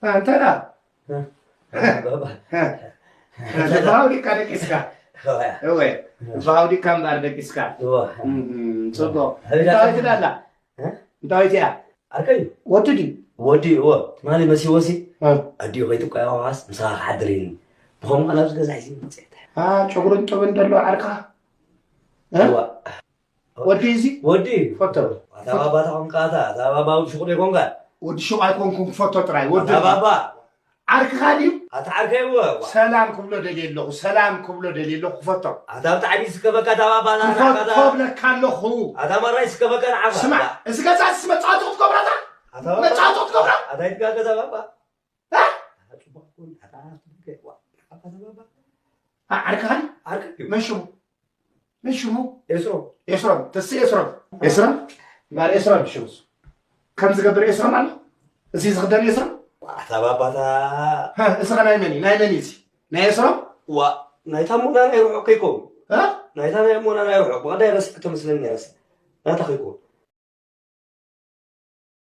ኣንተና ባባ። ባውዲካ ደቂስካ። እወ፣ ባውዲካ እምበር ደቂስካ። እወ። እም፣ ጽቡቕ። እንታይ ትዳላ? እንታይ እያ? ኣርከይ ወዲ ድዩ? ወዲ እወ። ትማሊ መሲዎ ሲ። ኣዲኡ ከይትቆያ ዋስ ምሳኻ ክሓድር ኢልኒ። ብኸምኡ ናብ ገዛ ሒዝኒ መፅኤ። ጨጉርን ጡብን ደሎ ዓርካ? እዋ። ወዲ እዚ ወዲ ፈቶ። ኣታ ባባ ተኾንካ፣ ኣታ፣ ኣታ ባባ ወዲ ሽቑ ዶ ይኮንካ? ወዲ ሽቑ ኣይኮንኩን፣ ክፈቶ ጥራይ። ወዲ ኣታ ባባ። ዓርክኻ ድዩ? ኣታ ዓርከይ እወ፣ እዋ። ሰላም ክብሎ ደልየ ኣለኹ፣ ሰላም ክብሎ ደልየ ኣለኹ፣ ክፈቶ። ኣታ ብጣዕሚ ዝስከፈካ፣ ኣታ ባባ፣ ኣታ ክፈቶ ብለካ ኣለኹ። ኣታ ማራ ይስከፈካ ንዓኻ። ስማዕ፣ እዚ ገዛ እዚ መጻወቲ ክትገብሮ ኣታ? ኣታ ባባ። መጻወቲ ክትገብሮ? ኣታ ይትጋገዛ ባባ። እ? ኣታ ጽቡቕ ኩን፣ ኣታ፣ ኣታ፣ ኣታ ባባ። ዓ-፣ ዓርክኻ ድዩ? ዓርከይ እዩ። መን ሽሙ? መን ሽሙ? ኤስሮም። ኤስሮም፣ ተስእ ኤስሮም። ኤስሮም? እምበኣር ኤስሮም ሽሙስ? ከም ዝገብር ኤስሮም ኣሎ? እዚ ዝኽደን ኤስሮም? ኣታ ባባታ። ሀ፣ እዚ ኸ ናይ መን እዩ? ናይ መን እዩ እዚ? ናይ ኤስሮም? ዋ፣ ናይታ እሞና ናይ ርሑቕ ከይከውን። እ? ናይታ ናይ እሞና ናይ ርሑቕ። ብቐዳይ ረሲዐቶ መስለኒ ረሲዐ። ናታ ከይከውን።